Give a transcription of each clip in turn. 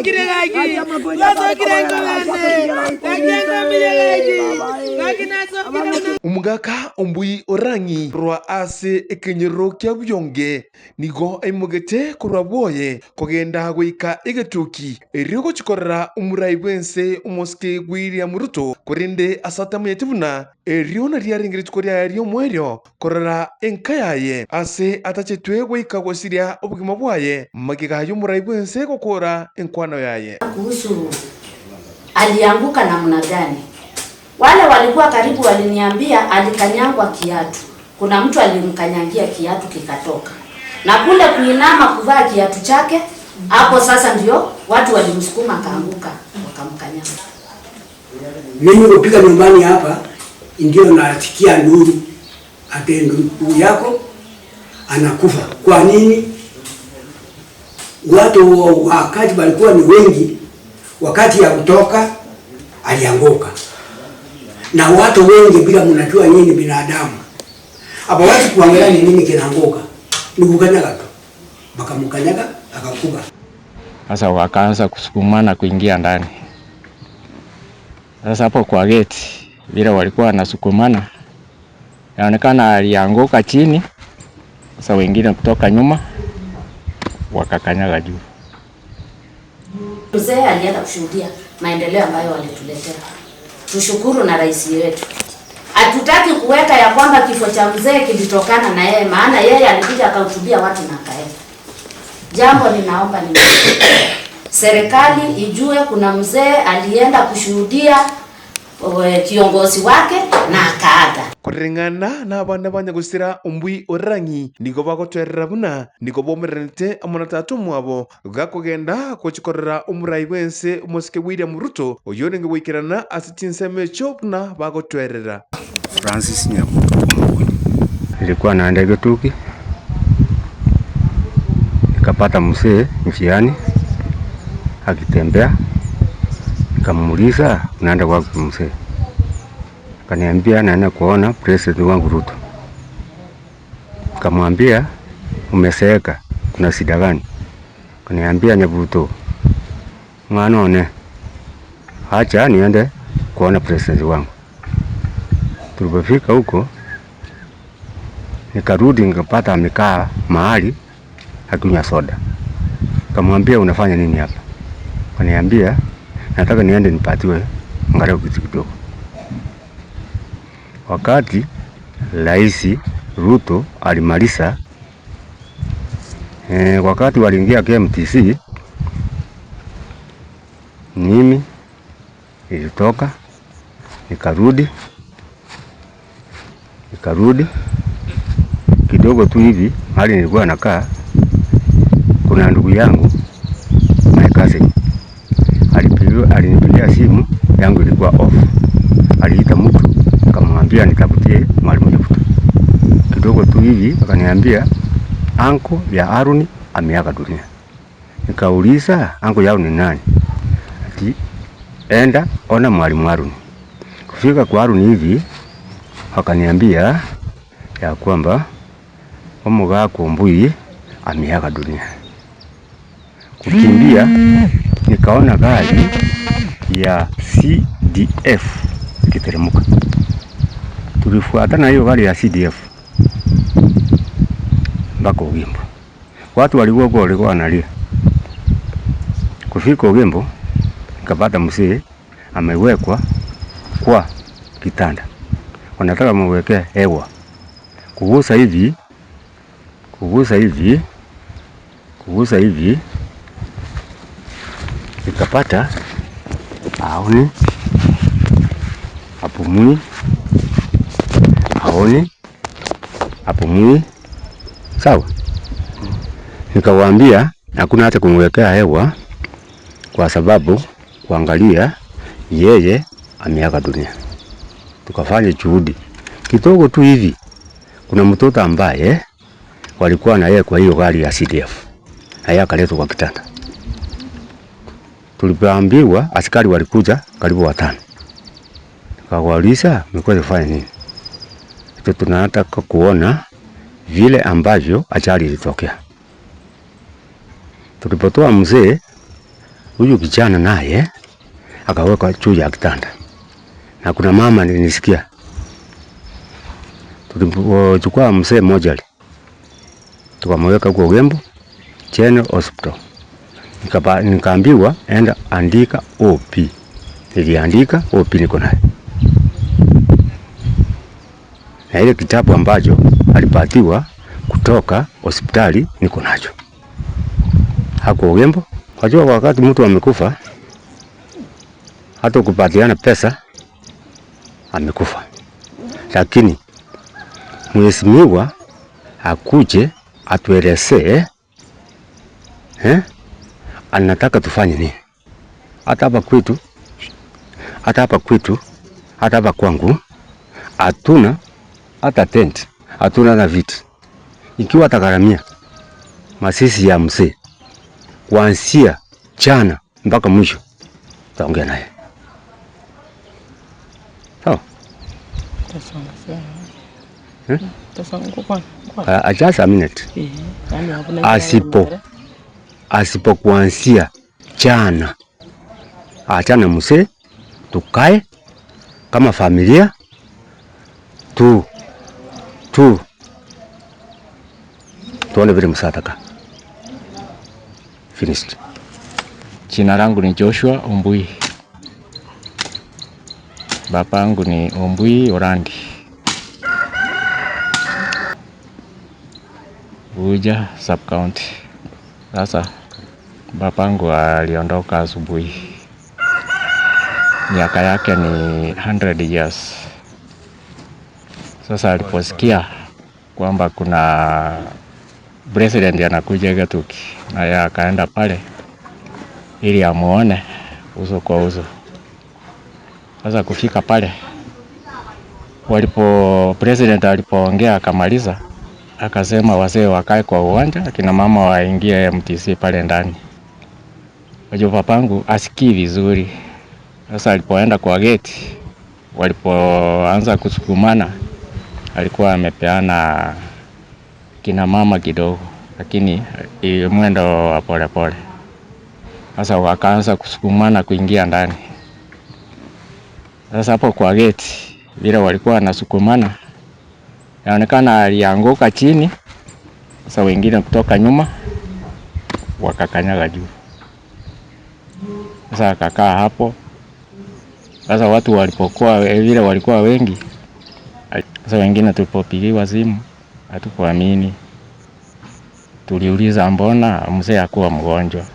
Gwasokire gaki, gwasokire nkobende, gaki enkomiya gaki, gaki nasokire buna. Omogaka ombui Orang'i korwa ase ekenyoro kia Buyonge nigo aimogete korwa bwoye kogenda goika egetuki erio gochia korora omorai bw'ense omosike William Ruto, korende ase atamanyeti buna erio nario arenge rituko riaye ri'omoerio korora enka yaye ase atachetwe goika gosiria obogima bwaye magega y'omorai bw'ense gokora enkwano yaye. Kuhusu alianguka namna gani. Wale walikuwa karibu waliniambia alikanyangwa kiatu. Kuna mtu alimkanyangia kiatu kikatoka. Na kule kuinama kuvaa kiatu chake, hapo sasa ndio watu walimsukuma akaanguka, wakamkanyaga. Mimi kupika nyumbani hapa ndio nasikia nuru ate ndugu yako anakufa. Kwa nini? Watu wakati walikuwa ni wengi, wakati ya kutoka alianguka, na watu wengi bila, mnajua nyinyi binadamu hapa, watu kuangalia ni nini kinaanguka, ni kukanyaga tu, bakamkanyaga akakufa. Sasa wakaanza kusukumana kuingia ndani. Sasa hapo kwa geti vile walikuwa wanasukumana, inaonekana alianguka chini. Sasa wengine kutoka nyuma wakakanyaga juu. Mzee alienda kushuhudia maendeleo ambayo walituletea. Tushukuru na rais wetu. Hatutaki kuweka ya kwamba kifo cha mzee kilitokana na yeye, maana yeye alikuja akahutubia watu na akaenda. Jambo ninaomba ni serikali ijue kuna mzee alienda kushuhudia kiongozi wake na akaaga. Koreng'ana na abana banyagosira ombui Orang'i nigo bagotwerera buna nigo bomeranete amo na tata omwabo gakogenda gochikorera omorai bw'ense omosike William Ruto oyio orenge goikerana ase chinsemo echio buna bagotwerera. Francis Nyabuto Ombui. Nilikuwa naenda Gituki nikapata mzee njiani akitembea, nikamuuliza unaenda wapi mzee? Akaniambia naenda kuona president wangu Ruto. Nikamwambia umezeeka, kuna shida gani? Akaniambia Nyabuto, mwana one, acha niende kuona president wangu. Tulipofika huko nikarudi nikapata amekaa mahali akinywa soda. Nikamwambia unafanya nini hapa? Akaniambia nataka niende nipatiwe angalau kitu kidogo. Wakati Rais Ruto alimaliza wakati waliingia KMTC, mimi nilitoka nikarudi kidogo tu hivi mahali nilikuwa nakaa, kuna ndugu yangu my cousin alinipigia simu yangu ilikuwa off. Aliita mtu akamwambia nitafutie mwalimu Nyabuto. Kidogo tu hivi akaniambia anko ya Haruni ameaga dunia. Nikauliza anko yao ni nani? Ati enda ona mwalimu Haruni. Kufika kwa Haruni hivi akaniambia ya kwamba omugaka Ombui ameaga dunia. Kukimbia nikaona gari ya CDF ikiteremka. Tulifuatana hiyo gari ya CDF mpaka Ogembo. Watu walikuwa huko walikuwa wanalia. Kufika Ogembo nikapata mzee amewekwa kwa kitanda, wanataka muwekee hewa. Kugusa hivi, kugusa hivi, kugusa hivi, nikapata aoni, apumui, aoni, apumui. Sawa, nikawaambia hakuna hata kumwekea hewa kwa sababu kuangalia yeye ameaga dunia. Tukafanya juhudi kidogo tu hivi, kuna mtoto ambaye walikuwa na yeye kwa hiyo gari ya CDF, na yeye akaletwa kwa kitanda. Tulipoambiwa askari walikuja karibu watano, tukawauliza mmekuja kufanya nini? Tunataka kuona vile ambavyo ajali ilitokea. Tulipotoa mzee Huyu kijana naye akawekwa juu ya kitanda, na kuna mama nilisikia tulichukua mzee mmoja tukamweka huko Ogembo General Hospital. Nikaambiwa enda andika OP. Niliandika OP, niko naye na ile kitabu ambacho alipatiwa kutoka hospitali niko nacho hako Ogembo. Wajua, wakati mtu amekufa, hata ukipatiana pesa amekufa, lakini mheshimiwa akuje atuelezee anataka tufanye nini. Hata hapa kwetu, hata hapa kwetu, hata hapa kwangu hatuna hata tent, hatuna na viti. Ikiwa atagharamia masisi ya mzee kuanzia jana mpaka mwisho, taongea naye sawa. Just a minute. Asipo kuanzia jana, achana mzee, tukae kama familia tu tuone vile msataka. Finished. Jina langu ni Joshua Ombui. Babangu ni Ombui Orandi. Buja sub county. Sasa babangu aliondoka asubuhi. Miaka yake ni 100 years. Sasa aliposikia kwamba kuna president anakuja Gatuki, naye akaenda pale ili amuone uso kwa uso. Sasa kufika pale, walipo president alipoongea akamaliza, akasema wazee wakae kwa uwanja, akina mama waingie MTC pale ndani. Wajua papangu asikii vizuri. Sasa alipoenda kwa gate, walipoanza kusukumana, alikuwa amepeana kina mama kidogo, lakini mwendo wa pole pole. Sasa wakaanza kusukumana kuingia ndani. Sasa hapo kwa gate vile walikuwa wanasukumana, inaonekana alianguka chini. Sasa wengine kutoka nyuma wakakanyaga juu. Sasa akakaa hapo. Sasa watu walipokuwa vile walikuwa wengi, sasa wengine tulipopigiwa simu hatukuamini. Tuliuliza mbona mzee hakuwa mgonjwa,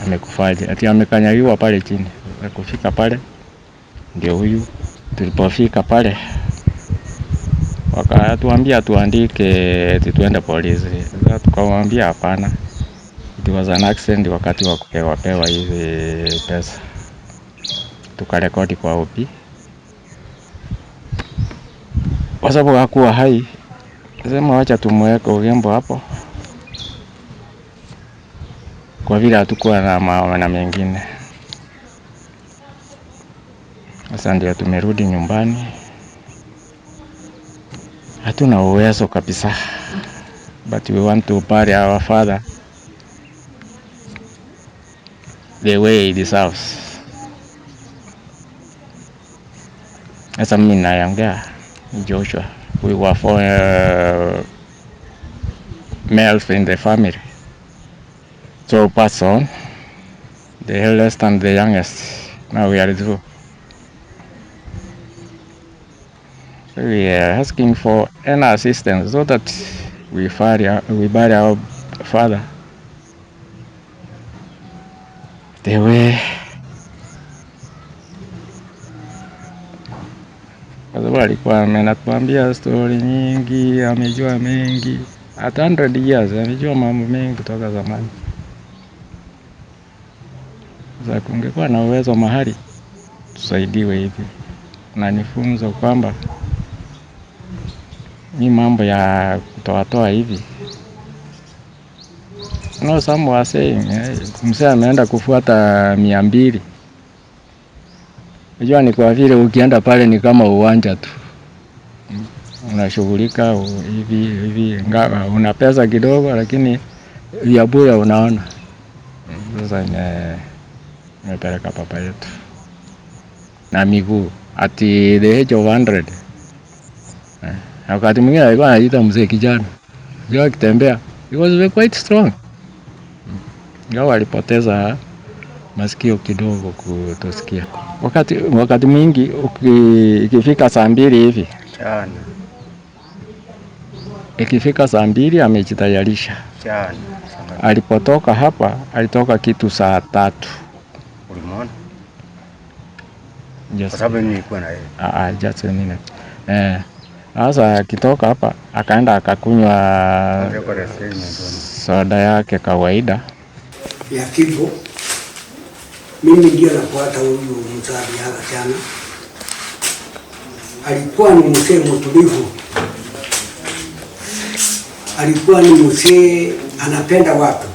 amekufaje? Ati amekanyagiwa pale chini. Kufika pale ndio huyu. Tulipofika pale wakatuambia tuandike eti tuende polisi. Sasa tukamwambia hapana, it was an accident wakati wa kupewa pewa hizi pesa. Tukarekodi kwa OP kwa sababu hakuwa hai. Sema wacha tumweke Ogembo hapo, kwa vile hatukuwa na maana mengine. Sasa ndio tumerudi nyumbani, hatuna uwezo kabisa, but we want to bury our father the way he deserves. Sasa mimi naongea Joshua, we were four males in the family, so pass on, the eldest and the youngest. Now we are two. So we are asking for any assistance so that we bury our father the way, kwa sababu alikuwa amenatuambia story nyingi, amejua mengi. At 100 years amejua mambo mengi kutoka zamani. Sasa kungekuwa na uwezo mahali tusaidiwe hivi, na nifunzo kwamba ni mambo ya kutoatoa hivi. No, some were saying mzee ameenda kufuata 200. Unajua ni kwa vile ukienda pale ni kama uwanja tu, unashughulika hivi hivi, una pesa kidogo lakini ya bure unaona. Sasa Nimepeleka papa yetu na miguu at the age of 100. Wakati mwingine alikuwa anajiita mzee kijana, ndio akitembea, he was quite strong. Ingawa alipoteza masikio kidogo kutosikia. Wakati mwingi ikifika saa 2 hivi Chana. Ikifika saa 2 amejitayarisha. Chana. Alipotoka hapa alitoka kitu saa 3. Ulimwona? Yes. Kwa sababu mimi nilikuwa na yeye. Ah, just a minute. Sasa akitoka hapa akaenda akakunywa soda yake kawaida. Ya kifo. Mimi ndio nafuata huyu mzee aliaga jana. Alikuwa ni mzee mtulivu, alikuwa ni mzee anapenda watu,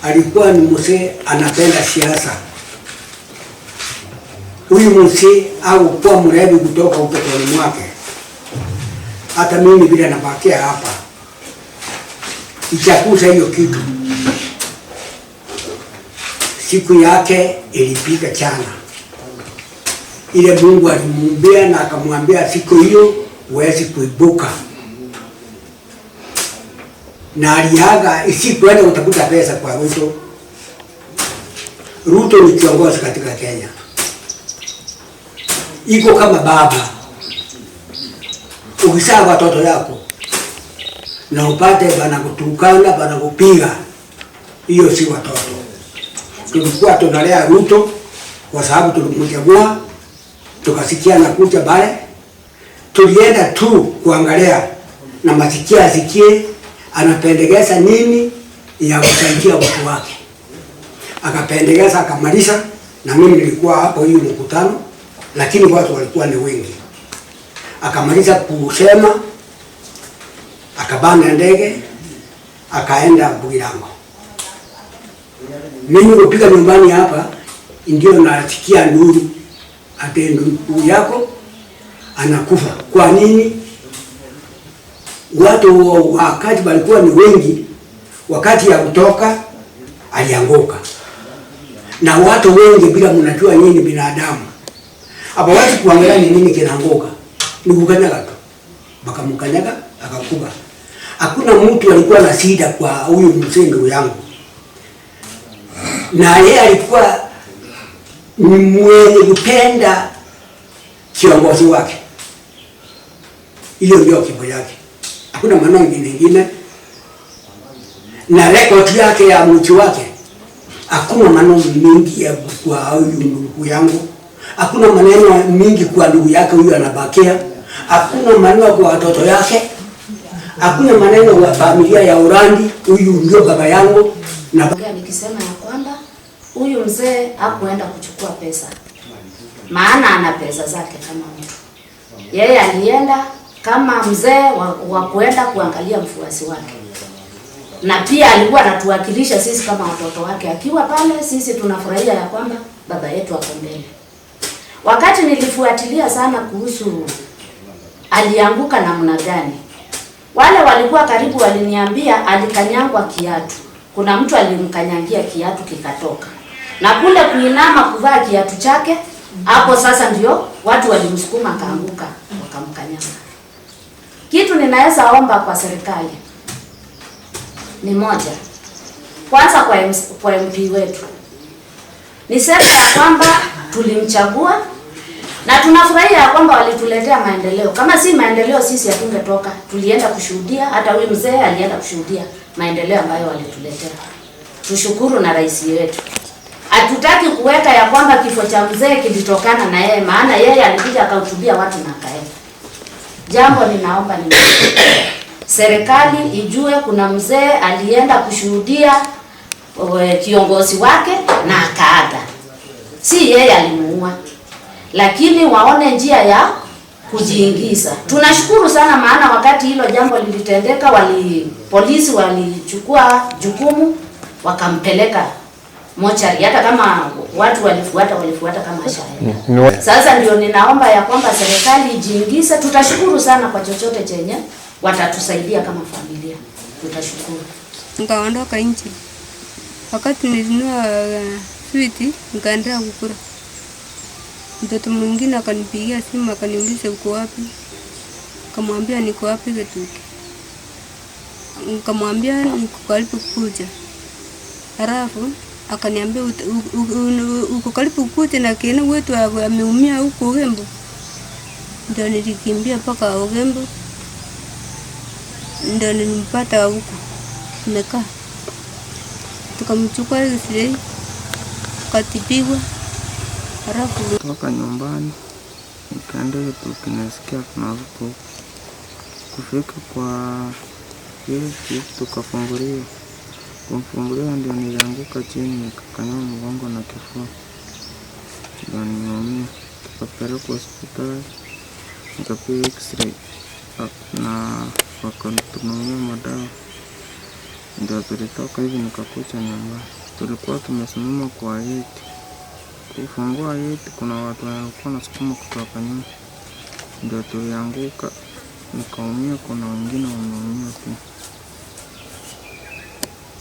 alikuwa ni mzee anapenda siasa. Huyu mzee hakuwa mlevi kutoka utotoni mwake. Hata mimi vile nabakia hapa ichakuza hiyo kitu. Siku yake ilipita jana, ile Mungu alimuumbia na akamwambia siku hiyo huwezi kuibuka, na aliaga isikuenda kutafuta pesa kwa Ruto. Ruto ni kiongozi katika Kenya, iko kama baba. Ukizaa watoto yako na upate banakutukana banakupiga, hiyo si watoto. Tulikuwa tunalea Ruto kwa sababu tulimchagua, tukasikia na kuja pale, tulienda tu kuangalia na masikia asikie anapendekeza nini ya kusaidia watu wake. Akapendekeza akamaliza, na mimi nilikuwa hapo hiyo mkutano, lakini watu walikuwa ni wengi. Akamaliza kusema, akabana ndege, akaenda Bugirango. Mimi kupika nyumbani hapa ndio nasikia nuru ate ndugu yako anakufa. Kwa nini? Watu wakati walikuwa ni wengi, wakati ya kutoka alianguka. Na watu wengi bila mnajua nini binadamu. Hapo watu kuangalia ni nini kinaanguka. Ni kukanyaga tu. Bakamkanyaga akakuba. Hakuna mtu alikuwa na shida kwa huyu mzee ndugu yangu. Na yeye alikuwa ni mwenye kupenda kiongozi wake. Hiyo ndio kifo yake. Hakuna maneno mengine. Na rekodi yake ya mji wake, hakuna maneno mengi ya kwa huyu ndugu yangu. Hakuna maneno mingi kwa ndugu yake huyu anabakia. Hakuna maneno kwa watoto yake. Hakuna maneno kwa familia ya Urandi, huyu ndio baba yangu. Na nikisema ya kwamba huyu mzee hakuenda kuchukua pesa, maana ana pesa zake kama mtu. Yeye alienda kama mzee wa kuenda kuangalia mfuasi wake, na pia alikuwa anatuwakilisha sisi kama watoto wake. Akiwa pale sisi tunafurahia ya kwamba baba yetu ako mbele. Wakati nilifuatilia sana kuhusu alianguka namna gani, wale walikuwa karibu waliniambia alikanyangwa kiatu. Kuna mtu alimkanyangia kiatu kikatoka, na kule kuinama kuvaa kiatu chake, hapo sasa ndio watu walimsukuma akaanguka, wakamkanyanga. Kitu ninaweza omba kwa serikali ni moja. Kwanza kwa MP wetu, niseme ya kwamba tulimchagua na tunafurahia ya kwamba walituletea maendeleo. Kama si maendeleo sisi hatungetoka. Tulienda kushuhudia, hata huyu mzee alienda kushuhudia maendeleo ambayo walituletea. Tushukuru na rais wetu. Hatutaki kuweka ya kwamba kifo cha mzee kilitokana na yeye, maana yeye alikuja akahutubia watu na akaenda. Jambo ninaomba ni serikali ijue kuna mzee alienda kushuhudia kiongozi wake na akaaga. Si yeye alimuua, lakini waone njia ya kujiingiza. Tunashukuru sana, maana wakati hilo jambo lilitendeka, polisi walichukua jukumu wakampeleka mochari, hata kama watu walifuata kama ashaenda. Sasa ndio ninaomba ya kwamba serikali ijiingize. Tutashukuru sana kwa chochote chenye watatusaidia kama familia, tutashukuru. Nikaondoka nje. Wakati nilinunua Switi, nikaendelea kukula. Mtoto mwingine akanipigia simu akaniuliza uko wapi? Nikamwambia niko wapi Gituki. Nikamwambia niko karibu kuja. Halafu akaniambia uko karibu kuja na kina wetu ameumia huko Ugembo. Ndio nilikimbia mpaka Ugembo. Ndio nilimpata huko. Tumekaa. Tukamchukua x-ray, tukatibiwa. Halafu Toka nyumbani nikaenda Gituki, nasikia kuna harufu huko. Kufika kwa geti tukafunguliwa, kumfunguliwa ndio nilianguka chini nikakanyaga mgongo na kifua, ndio nimeumia. Tukapelekwa hospitali nikapiga x-ray na wakatununulia madawa, ndio tulitoka hivi nikakucha nyumbani. Tulikuwa tumesimama kwa geti, kufungua geti kuna watu walikuwa wanasukuma kutoka nyuma, ndio tulianguka nikaumia. Kuna wengine wameumia pia.